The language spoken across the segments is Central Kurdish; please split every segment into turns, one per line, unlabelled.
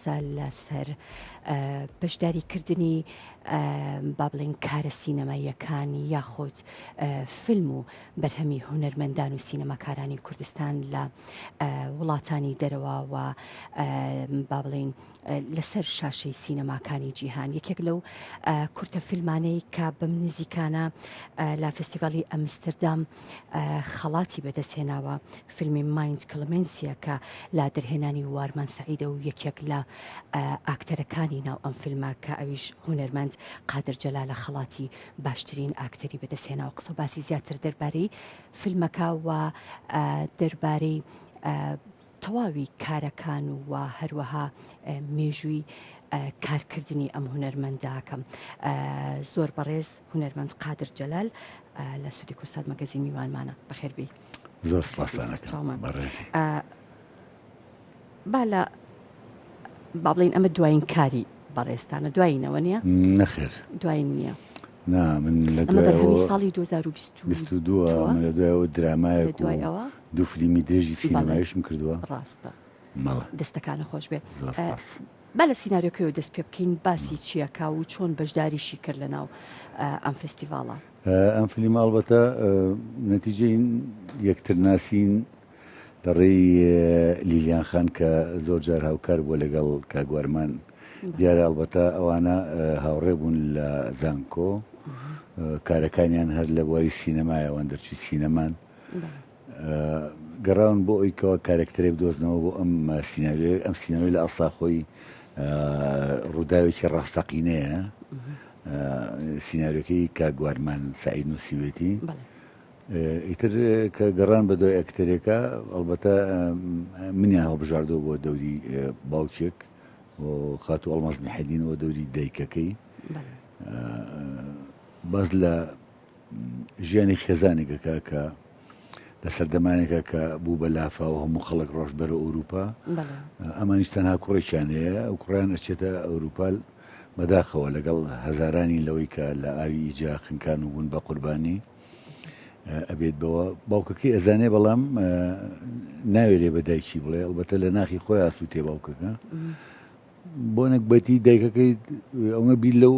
قسە لەسەر بەشداریکردنی با بڵێین کارە سینەماییەکان یاخود فیلم و بەرهەمی هونەرمەندان و سینەماکارانی کوردستان لە وڵاتانی دەرەوە و با بڵێین لەسەر شاشەی سینەماکانی جیهان یەکێک لەو کورتە فیلمانەی کە بەم نزیکانە لە فستیڤالی ئەمستردام خەڵاتی بەدەستهێناوە فیلمی مایند کلمنسیە کە لە دەرهێنانی وارمان سەعیدە و یەکێک لە ئاکتەرەکانی ناو ئەم فیلمە کە ئەویش هونەرمەند قادر جەلالە خەڵاتی باشترین ئاکتەری بەدەستهێناوە قسە باسی زیاتر دەربارەی فیلمەکە و دەربارەی تەواوی کارەکان و هەروەها مێژووی کارکردنی ئەم هونەرمەندە ئەکەم. زۆر بەڕێز هونەرمەند قادر جەلال لە سودی کوردسات مەگەزین میوانمانە. بەخێر بێی.
زۆر سپاستان ئەکەم بەڕێزی.
با لە با بڵێین ئەمە دوایین کاری بەڕێزتانە دوایینەوە نییە؟
نەخێر.
دوایین نییە.
نا من لە
ئەمە بەرهەمی ساڵی 2022
من لە دوایەوە درامایەک و دوو فلیمی درێژی سینەمایشم کردووە.
ڕاستە. دەستەکانە خۆش بێ. با لە سیناریۆکەیەوە دەست پێ بکەین باسی چیەکا و چۆن بەشداریشی کرد لە ناو ئەم فستیڤاڵە؟
ئەم فلیمە ئەڵبەتە نەتیجەی یەکتر ناسین لە ڕێی لیلیان خان کە زۆر جار هاوکار بووە لەگەڵ کاک وارمان دیارە ئەڵبەتە ئەوانە هاوڕێ بوون لە زانکۆ کارەکانیان هەر لە بواری سینەمایە ئەوان دەرچووی سینەمان گەڕاون بۆ ئەوی کەوا کارەکتەرێک بدۆزنەوە بۆ ئەم سیناریۆ ئەم سیناریۆ لە ئەسا خۆی ڕووداوێکی ڕاستەقینەیە سیناریۆکەی کاک وارمان سعید نووسیوێتی ئیتر کە گەڕان بە دوای ئەکتەرێکا ئەڵبەتە منیان هەڵبژاردەوە بۆ دەوری باوکێک و خاتوو ئەڵماس محێدین بۆ دەوری دایکەکەی باس لە ژیانی خێزانێکەکە کە لە سەردەمانێکە کە بوو بە لافا و هەموو خەڵک ڕۆژ بەرە ئەوروپا ئەمانیش تەنها کوڕێکیان هەیە ئەو کوڕیان ئەچێتە ئەوروپا بەداخەوە لەگەڵ هەزارانی لەوەی کە لە ئاوی ئیجا خنکان و بوون بە قوربانی ئەبێت بەوە باوکەکەی ئەزانێ بەڵام ناوێرێ بە دایکی بڵێ ئەڵبەتە لە ناخی خۆی ئاسووتێ باوکەکە بۆ نەگبەتی دایکەکەی ئەوە بیر لەو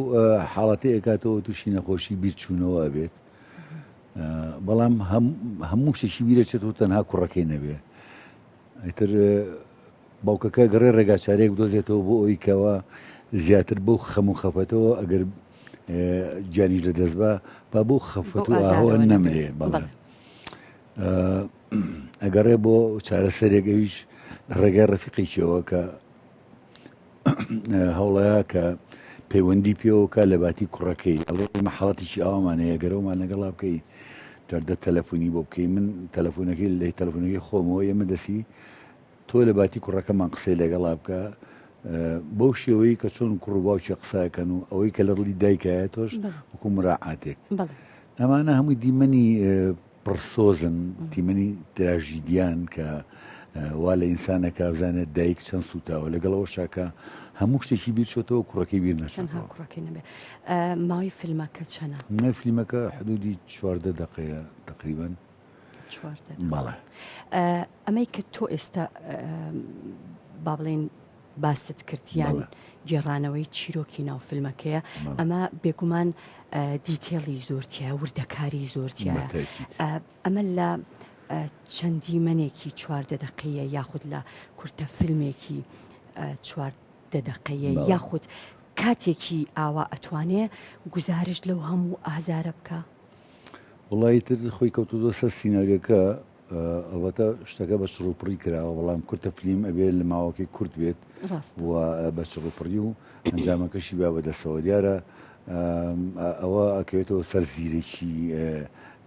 حاڵەتی ئەکاتەوە تووشی نەخۆشی بیر چوونەوە ئەبێت بەڵام هەموو شتێکی بیرەچێتەوە تەنها کوڕەکەی نەبێ ئیتر باوکەکە گەڕێ ڕێگاچارەیەک بدۆزێتەوە بۆ ئەوی کەوا زیاتر بەو خەم و خەفەتەوە ئەگەر گیانی لە دەست بە با بۆ خەفەت و ئاهوە نەمرێ بەڵێ ئەگەڕێ بۆ چارەسەرێک ئەویش ڕێگای ڕەفیقێکیەوە کە هەوڵەیە کە پەیوەندی پێوەکە لە باتی کوڕەکەی ئەڵێ ئێمە حاڵەتێکی ئاوامان هەیە گەرەومان لەگەڵا بکەی جاردە تەلەفۆنی بۆ بکەی من تەلەفۆنەکەی لە تەلەفۆنەکەی خۆمەوە ئێمە دەسی تۆ لە باتی کوڕەکەمان قسەی لەگەڵا بکە بەو شێوەی کە چۆن کوڕ و باوکی قسەکەن و ئەوەی کە لە دڵی دایکایە تۆش وەکو مراعاتێک ئەمانە هەمووی دیمەنی پڕسۆزن دیمەنی تراژیدیان کە وا لە ئینسانەکە بزانێت دایک چەند سووتاوە لەگەڵ ئەوەشا کە هەموو شتێکی بیر چۆتەوە کوڕەکەی بیر نەچۆتەوە
کوڕەکەی نەبێ ماوەی فیلمەکە چەنە؟
ماوەی فیلمەکە حدودی 14 دقەیە تقریبا
14 بەڵێ ئەمەی کە تۆ ئێستا با بڵێین باست کرد یان گێڕانەوەی چیرۆکی ناو فیلمەکەیە ئەمە بێگومان detail ی زۆر تیا وردەکاری زۆر تیا ئەمە لە چەند دیمەنێکی 14 دقەیە یاخود لە کورتە فیلمێکی 14 دقەیە یاخود کاتێکی ئاوا ئەتوانێ گوزارشت لەو هەموو ئازارە بکە
وڵی تر خۆی کەوتووە سەر سیناریۆکە ئەڵبەتە شتەکە بە چڕوپڕی کراوە بەڵام کورتە فلیم ئەبێت لە ماوەکەی کورت بێت و بە چڕوپڕی و ئەنجامەکەشی با بەدەستەوە دیارە ئەوە ئەکەوێتەوە سەر زیرەکی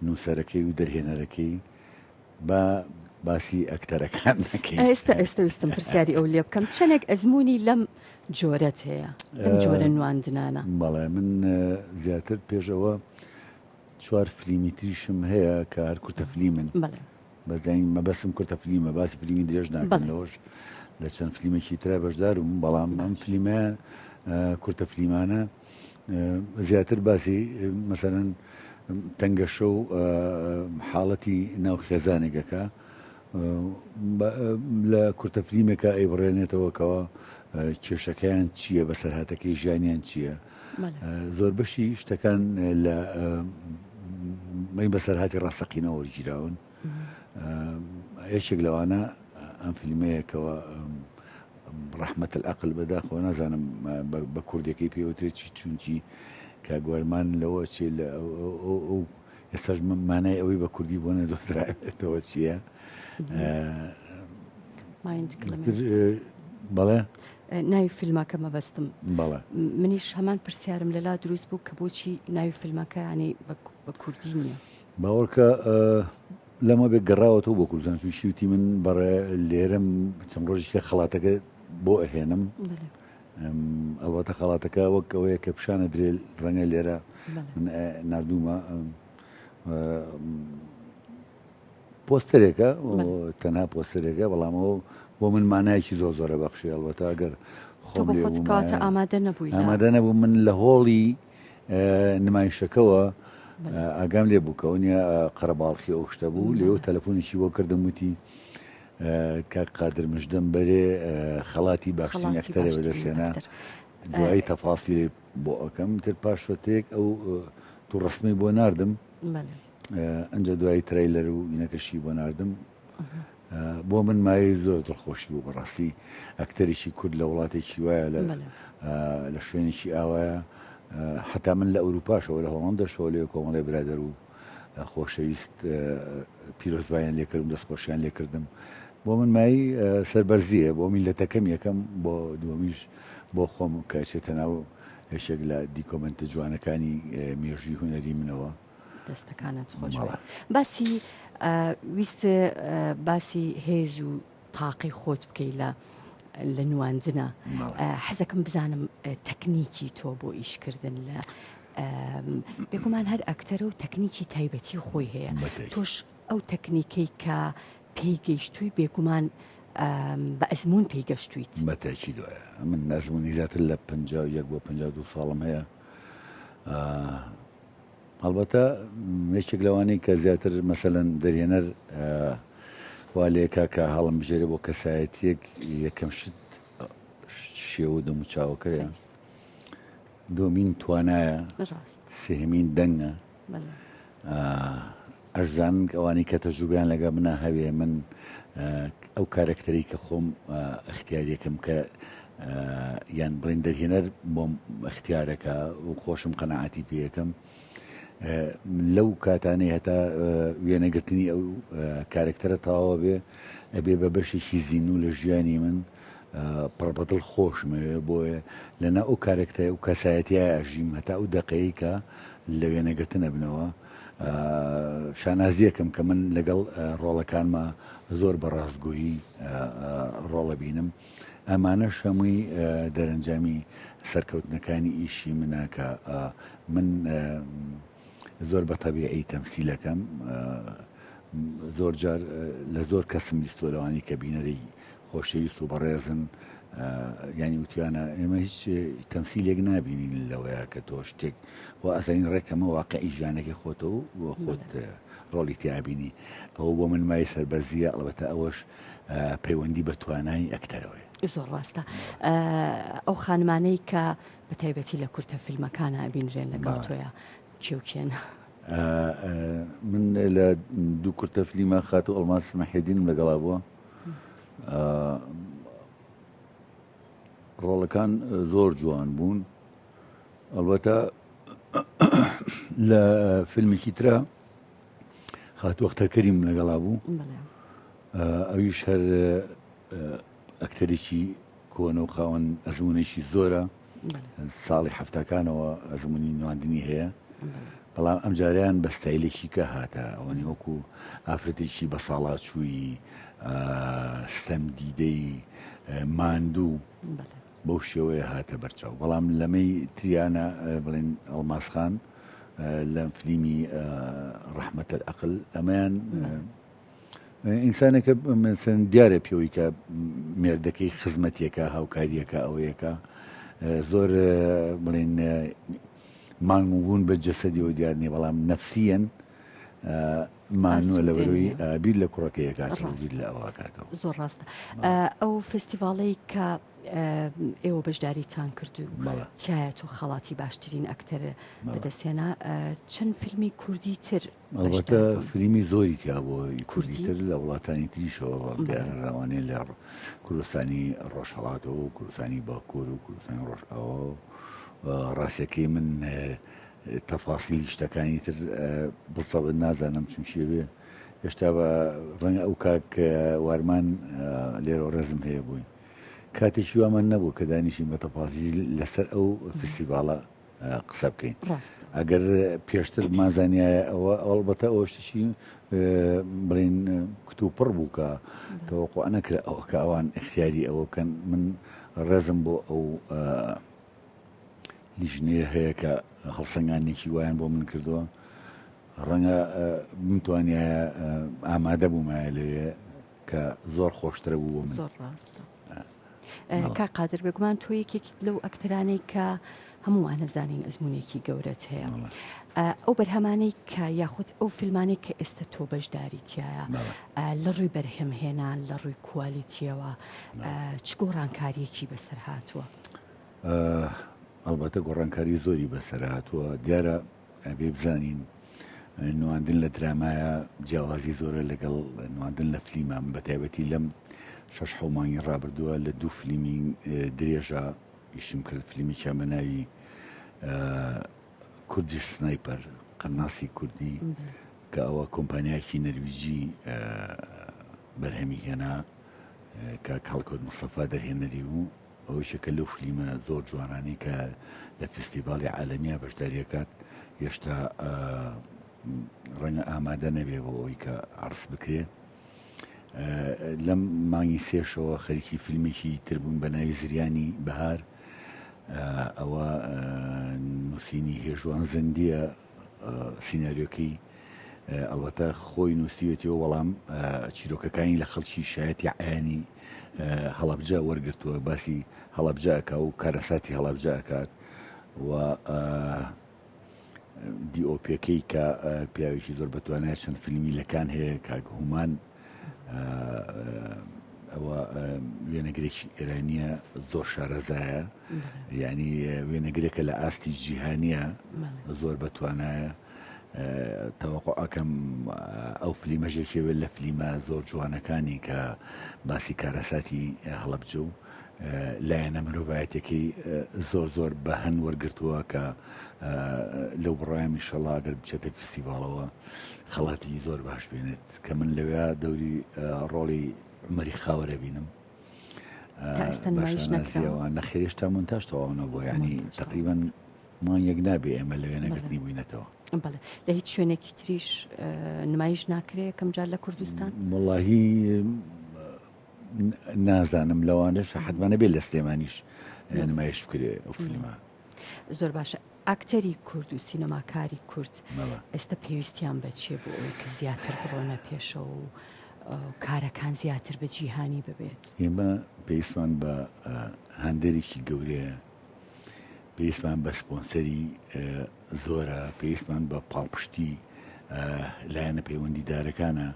نووسەرەکەی و دەرهێنەرەکەی با باسی ئەکتەرەکان نەکەین
ئێستا ئێستا ویستم پرسیاری ئەو لێ بکەم چەندێک ئەزمموی لەم جۆرەت هەیە لەم جۆرە نواندنانە
بەڵێ من زیاتر پێشەوە چوار فلیمی تریشم هەیە کە هەر کورتە فلیمن بەزین مەبەسم کورتە فلیمە باسی فلیمی درێژ ناکەم لەوەش لە چەند فلیمێکی ترا بەشدارم بەڵام ئەم فلیمە کورتە فلیمانە زیاتر باسی مەسەرەن تەنگەشە و حاڵەتی ناو خێزانێکەکە. لە کورتە فلیمێکا ئەیبڕێنێتەوە کەوا کێشەکەیان چییە، بەسەرهاتەکەی ژیانیان چییە. زۆر بەشی شتەکان لە مەی بەسەرهاتی ڕاستەقینەوە وەرگیراون. یەکێک لەوانە ئەم فیلمەیەکەوە ڕەحمەت العقل بەداخەوە نازانم بە کوردەکەی پێوترێت چی چونکی کاگوەرمان لەوە چێ لە ئەو ئێستاش مانای ئەوەی بە کوردی بۆ نەدۆزراوێتەوە چییە؟ بەڵێ
ناوی فیلمەکە مەبەستم بەڵێ منیش هەمان پرسیارم لەلا دروست بوو کە بۆچی ناوی فیلمەکە ینی بە کوردی نییە
باوەڕکە لەمە بێ گەڕاوەتەوە بۆ کوردستان چون شیوتی من بەڕێ لێرەم چەند ڕۆژێکە خەڵاتەکە بۆ ئەهێنم ئەڵبەتە خەڵاتەکە وەک ئەوەیە کە پیشانە درێ ڕەنگە لێرە من نردوومە پۆستەرێکە تەنها پۆستەرێکە بەڵام ئەو بۆ من مانایەکی زۆر زۆرە بەخشی ئەڵبەتە ئەگەر
خۆم کاتە ئامادە نەبووی
ئامادە نەبوو من لە هۆڵی نمایشەکەوە ئاگام لێ بوو کەەوە نیە قەرەباڵخی ئەو شتە بوو لێو تەلەفۆنیی بۆ کردم وتی کاک قادر مژدەم بەرێ خەڵاتی باشترین ئەکتەرێ بەدەستهێنا دوایی تەفاسیلی بۆ ئەکەم تر پاش فەترێک ئەو دوو ڕسمەی بۆ ناردم ئەنجا دوایی ترەیلەر و ئینەکەشی بۆ ناردم بۆ من مایەی زۆر دڵخۆشی بوو بەڕاستی ئەکتەرێکی کورد لە وڵاتێکی وایە لە لە شوێنێکی ئاوایە حتا من لە ئەوروپاشەوە لە هۆڵندەشەوە لێ کۆمەڵی برادەر و خۆشەویست پیرۆزبایان لێکردم دەستخۆشیان لێکردم بۆ من مای سەربەرزیە بۆ میلەتەکەم یەکەم بۆ دووەمیش بۆ خۆم کە چێتە ناو یەکێک لە دیکۆمنتە جوانەکانی مێژوی هونەری منەوە.
دەستەکانت خۆش باسی ویست باسی هێز و تاقی خۆت بکەی لە لە نواندنە حەزەکەم بزانم تەکنیکی تۆ بۆ ئیشکردن لە بێگومان هەر ئەکتەرە و تەکنیکی تایبەتی خۆی هەیە تۆش ئەو تەکنیکەی کە پێی گەیشتووی بێگومان بە ئەزمون پێی گەشتویت.
بەتەکید وایە من ئەزمونی زیاتر لە 51 بۆ 52 ساڵم هەیە هەڵبەتە یەکێک لەوانەی کە زیاتر مەسەلەن دەرهێنەر وا لێکا کە هەڵم بژێرێ بۆ کەسایەتیەک یەکەم شت شێوە دەموچاوەکەیە دووەمین توانایە سێهەمین دەنگە ئەشزانن ئەوانەی کە تەجروبەیان لەگە منە هەوێ من ئەو کارەکتەری کە خۆم اختیاریەکەم کە یان بڵین دەرهێنەر بۆم اختیارەکە و خۆشم قەنەعاتی پێەکەم لەو کاتانەی هەتا وێنەگرتنی ئەو کارکتەرە تەواوە بێ ئەبێ بە بەشێکی زیندوو لە ژیانی من پڕ بەدڵ خۆشمەوێ بۆیە لەنا ئەو کارکتە و کەسایەتیا ئەژیم هەتا ئەو دەقەیە کە لە وێنەگرتن ئەبنەوە شانازیەکەم کە من لەگەڵ ڕۆڵەکانما زۆر بە ڕاستگۆیی ڕۆڵە بینم ئەمانەش هەمووی دەرەنجامی سەرکەوتنەکانی ئیشی منە کە من زۆر بە تەبیعی تەمسیلەکەم زۆر جار لە زۆر کەسم بیستوە لەوانی کە بینەری خۆشەویست و بەڕێزن ینی وتیانە ئێمە هیچ تەمسیلێک نابینین لەوەیە کە تۆ شتێک و ئەزانین ڕێکەمە واقعی ژیانەکەی خۆتە و بۆ خۆت ڕۆڵی تیابینی ئەوە بۆ من مای سەربەرزیە ئەڵبەتە ئەوەش پەیوەندی بە توانای ئەکتەرەوەی
زۆر ڕاستە ئەو خانمانەی کە بە تایبەتی لە کورتە فیلمەکانە ئەبینرێن لەگەڵ تۆیە کێوکێن
من لە دوو کورتە فلیمە خاتو ئەڵماس مەحێدینم لەگەڵا بووە ڕۆڵەکان زۆر جوان بوون ئەڵبەتە لە فیلمێکی ترە خاتوو ئەختەر کەریم لەگەڵا بوو ئەویش هەر ئەکتەرێکی کۆنە و خاوەن ئەزمونێکی زۆرە ساڵی هەفتاکانەوە ئەزمموی نواندنی هەیە بەڵام ئەم جاریان بە ستایلێکی کە هاتە ئەوەنی وەکو ئافرەتێکی بە ساڵا چووی ستەم دیدەی ماندوو بەو شێوەیە هاتە بەرچاو بەڵام لەمەی تریانە بڵێن ئەڵماسخان لەم فلیمی ڕەحمەت العقل ئەمەیان ئینسانێکە مەسەن دیارە پێوەی کە مێردەکەی خزمەتێکە هاوکاریەکە ئەوەیەکە زۆر بڵێن مانگوبوون بە جەسەدیەوە دیار نیە بەڵام نەفسیەن. مانووە لەبەرەوەی بیر لە کوڕەکەی ئەکاتەوە بیر لە ئەوە ئەکاتەوە.
زۆر ڕاستە ئەو فستیڤاڵەی کە ئێوە بەشداریتان کرد و تایە تۆ خەڵاتی باشترین ئەکتەر بەدەستهێنا چەند فیلمی کوردی تر
ئەڵبەتە فیلمی زۆری تیا بۆ کوردی تر لە وڵاتانی تریشەوە ڕەوانەیە لە کوردستانی ڕۆژهەڵاتەوە و کوردستانی باکوور و کوردستانی ڕۆژئاوا و ڕاستەکەی من تەفاسیلی شتەکانی تر بزەبت نازانم چونچێ بێ هێشتا بە ڕەنگە ئەو کاک وارمان لێرە ڕێزم هەیە بووی کاتێکی وامان نەبوو کە دانیشین بە تەفاسیل لەسەر ئەو فستیڤاڵە قسە بکەین ئەگەر پێشتر مازانایە ئەوە ئەڵبەتە ئەوە شتێکی بڵین کتوپڕ بوو کە تەوەقع نەکرا ئەوە کە ئەوان اختیاری ئەوە بکەن من ڕێزم بۆ ئەو لیژنەیە هەیە کە هەڵسەنگانێکی وایان بۆ من کردووە ڕەنگە بمتوانایە ئامادە بوومایە لەوێ کە زۆر خۆشترە بوو بۆ من.
زۆر ڕاستە. کاک قادر بێگومان تۆ یەکێکیت لەو ئەکتەرانەی کە هەمووان ئەزانین ئەزمونێکی گەورەت هەیە ئەو بەرهەمانەی کە یاخود ئەو فیلمانەی کە ئێستا تۆ بەشداری تایە لە ڕووی بەرهەمهێنان لە ڕووی کوالیتیەوە چ گۆڕانکاریەکی بەسەر هاتووە؟
ئەڵبەتە گۆڕانکاری زۆری بەسەر هاتووە دیارە ئەبێ بزانین نواندن لە درامایە جیاوازی زۆرە لەگەڵ نواندن لە فلیمە بە تایبەتی لەم شەش حەو مانگی ڕابردووە لە دوو فلیمی درێژە ئیشم کرد فلیمێکیان بە ناوی کوردیش سنایپەر قەناسی کوردی کە ئەوە کۆمپانیایەکی نەرویجی بەرهەمی هێنا کە کاڵکۆت مستەفا دەرهێنەری بوو ئەوە یەکێکە لەو فلیمە زۆر جوانانەی کە لە فستیڤاڵی عالەمییا بەشداری ئەکات، هێشتا ڕەنگە ئامادە نەبێ بۆ ئەوەی کە عەرز بکرێ. لەم مانگی سێشەوە خەریکی فیلمێکی تر بوون بە ناوی زریانی بەهار ئەوە نووسینی هێژوان زەندیە سیناریۆکەی ئەڵبەتە خۆی نووسیوێتیەوە بەڵام چیرۆکەکانی لە خەڵکی شایەتی عیانی هەڵەبجە وەرگرتووە باسی هەڵەبجە ئەکا و کارەساتی هەڵەبجە ئەکات و دیۆپەکەی کە پیاوێکی زۆر بەتوانای چەند فیلمی لەکان هەیە کاک هومان ئەوە وێنەگرێکی ئێرانیە زۆر شارەزایە یعنی وێنەگرێکە لە ئاستی جیهانیە زۆر بەتوانایە تەوەقع ئەکەم ئەو فلیمەش یەکێ بێت لە فلیمە زۆر جوانەکانی کە باسی کارەساتی هەڵەبجە و لایەنە مرۆڤایەتەکەی زۆر زۆر بە هەند وەرگتووە کە لەو بڕایم ئیشەڵا گەر بچێتە فستیڤاڵەوە خەڵاتی زۆر باش بێنێت کە من لەوێ دەوری ڕۆڵی عومەری خاوەرە بینم نەخێرێشتا مونتاژ تەواو نەبووە ینی تقریبا مانگێک نابێ ئێمە لە وێنەگرتنی بووینەتەوە.
بەڵێ لە هیچ شوێنێکی تریش نمایش ناکرێ یەکەم جار لە کوردستان؟
وەڵاهی نازانم لەوانەش حەتما نەبێت لە سلێمانیش نمایش بکرێ ئەو فیلمە.
زۆر باشە ئاکتەری کورد و سینەماکاری کورد ئێستا پێویستیان بە چیە بۆ ئەوەی کە زیاتر بڕۆنە پێشەوە و کارەکان زیاتر بە جیهانی ببێت؟
ئێمە پێویستمان بە هاندەرێکی گەورەیە پێویستمان بە سپۆنسەری زۆرە، پێویستمان بە پاڵپشتی لایەنە پەیوەندیدارەکانە.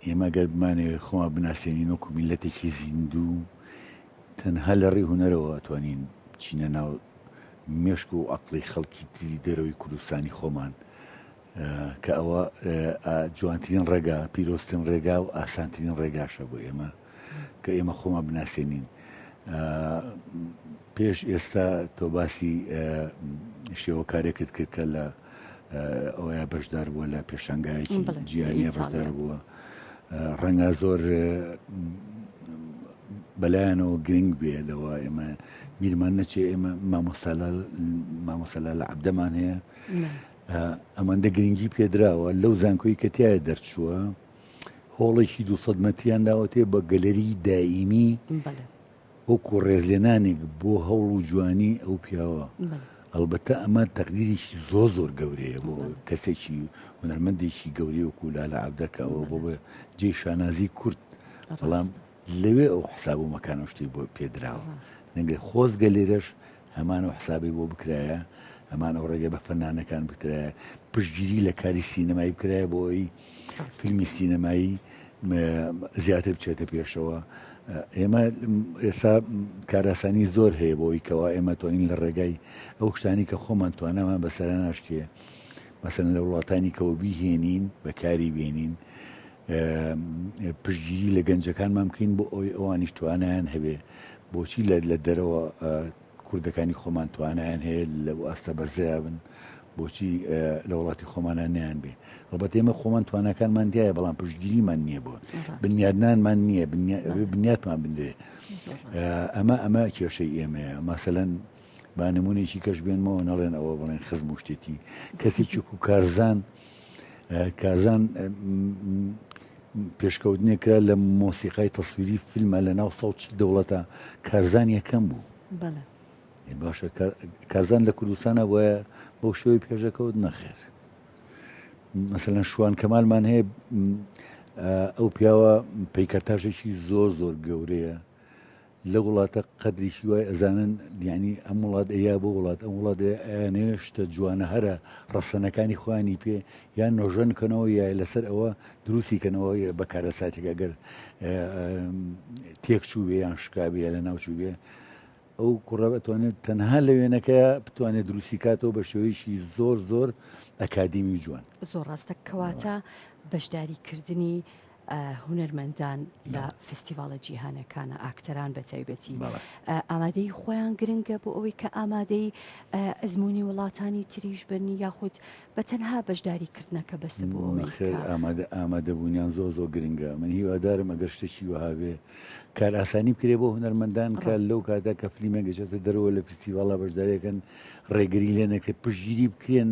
ئێمە گەر بمانەوێت خۆمان بناسێنین وەکو میللەتێکی زیندوو تەنها لە ڕێی هونەرەوە ئەتوانین بچینە ناو مێشک و عەقڵی خەڵکی تری دەرەوەی کوردستانی خۆمان کە ئەوە جوانترین ڕێگا پیرۆزترین ڕێگا و ئاسانترین ڕێگاشە بۆ ئێمە کە ئێمە خۆمان بناسێنین پێش ئێستا تۆ باسی شێوەکارێکت کرد کە لە ئەوەیە بەشدار بووە لە پێشانگایەکی جیهانیە بەشدار بووە ڕەنگە زۆر بەلایەنەوە گرنگ بێ لەوە ئێمە بیرمان نەچێ ئێمە مامۆستا لە عبدەمان هەیە ئەمەندە گرنگی پێدراوە لەو زانکۆی کە تایە دەرچووە هۆڵێکی 200 مەتریان داوەتێ بە گەلەری دائیمی وەکو ڕێزلێنانێک بۆ هەوڵ و جوانی ئەو پیاوە ئەڵبەتە ئەمە تەقدیرێکی زۆر زۆر گەورەیە بۆ کەسێکی هونەرمەندێکی گەورەی وەکو لالە عەبدە کە ئەوە بۆ بە جێی شانازی کورد بەڵام لەوێ ئەو حساب و مەکان و شتی بۆ پێدراوە نەگەر خۆزگە لێرەش هەمان و حسابی بۆ بکرایە. هەمان ئەو ڕێگە بە فەنانەکان بکرایە پشتگیری لە کاری سینەمایی بکرایە بۆ ئەوی فیلمی سینەمایی زیاتر بچێتە پێشەوە. ئێمە ئێستا کاراسانی زۆر هەیە بۆی کەوا ئێمە توانین لە ڕێگای ئەو شتانی کە خۆمان توانامان بەسەرا ناشکێ مەسەن لە وڵاتانی کەەوە بیهێنین بەکاری بێنین پشتگیری لە گەنجەکانمان بکەین بۆ ئەوی ئەوانیش توانایان هەبێ بۆچی لە دەرەوە کوردەکانی خۆمان توانایان هەیە لەو ئاستە بەرزەیا بن بۆچی لە وڵاتی خۆمانە نیان بێ هەڵبەت ئێمە خۆمان تواناکانمان دیایە بەڵام پشتگیریمان نییە بۆ بنیادنانمان نییە بنیاتمان بنرێ ئەمە ئەمە کێشەی ئێمەیە مەسەلەن با نمونێکی کەش بێنمەوە نەڵێن ئەوە بڵێن خزم و شتێتی کەسێکی و کارزان کارزان پێشکەوتنێک کرا لە مۆسیقای تەسویری فیلمە لە ناو 140 دەوڵەتە کارزان یەکەم بوو باشە کارزان لە کوردستانە وایە بەو شێوەی پێشەکەوت نەخێر مەسەلەن شوان کەمالمان هەیە ئەو پیاوە پەیکەرتاشێکی زۆر زۆر گەورەیە لە وڵاتە قەدرێکی وای ئەزانن یعنی ئەم وڵات ئەیا بۆ وڵات ئەم وڵات ئەیانەوێ شتە جوانە هەرە ڕەسەنەکانی خۆیانی پێ یان نۆژەن کەنەوە یا لەسەر ئەوە دروستی کەنەوە بە کارەساتێک ئەگەر تێک چوو یان شکابێ یا لە ناو چوو بێ ئەو کوڕە بتوانێت تەنها لە وێنەکە بتوانێت دروستی کاتەوە بە شێوەیەکی زۆر زۆر ئەکادیمی جوان.
زۆر ڕاستە کەواتە بەشداری کردنی هونەرمەندان لە فستیڤاڵە جیهانەکانە ئاکتەران بە تایبەتی ئامادەی خۆیان گرنگە بۆ ئەوەی کە ئامادەی ئەزمموی وڵاتانی تریش بن یاخود بە تەنها بەشداری کردنەکە بەسە بۆ
ئەوەی ئامادە ئامادەبوونیان زۆر زۆر گرنگە من هیوادارم ئەگەر شتێکی وەهابێ کارئاسانی بکرێ بۆ هونەرمەندان کە لەو کاتە کە فلیمێک دەچێتە دەرەوە لە فستیڤاڵا بەشداریەکەن ڕێگری لێ نەکرێت پشتگیری بکرێن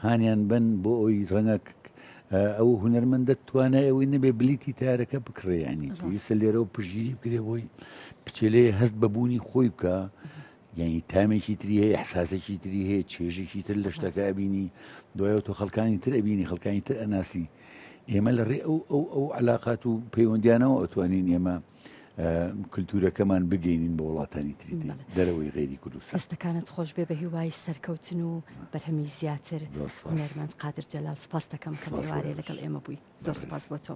هانیان بن بۆ ئەوی ڕەنگە ئەو هونەرمەندە توانای ئەوەی نەبێ بلیتی تارەکە بکڕێ ینی پێویستە لێرەوە پشتگیری بکرێ بۆی بچێ لێ هەست بە بوونی خۆی بکە یعنی تامێکی تری هەیە احساسێکی تری هەیە چێژێکی تر لە شتەکە ئەبینی دوایەوە تۆ خەڵکانی تر ئەبینی خەڵکانی تر ئەناسی ئێمە لە ڕێ ئەو ئەو ئەو علاقات و پەیوەندیانەوە ئەتوانین ئێمە کللتورەکەمان بگەینین بە وڵاتانی تری دەرەوەی غێری کوردستان.
دەستەکانت خۆش بێ بە هیوای سەرکەوتن و بەرهەمی زیاتر هونەرمەند قادر جەلال سوپاست دەکەم کە ئێوارەیە لەگەڵ ئێمە بووی زۆر سوپاس بۆ تۆ.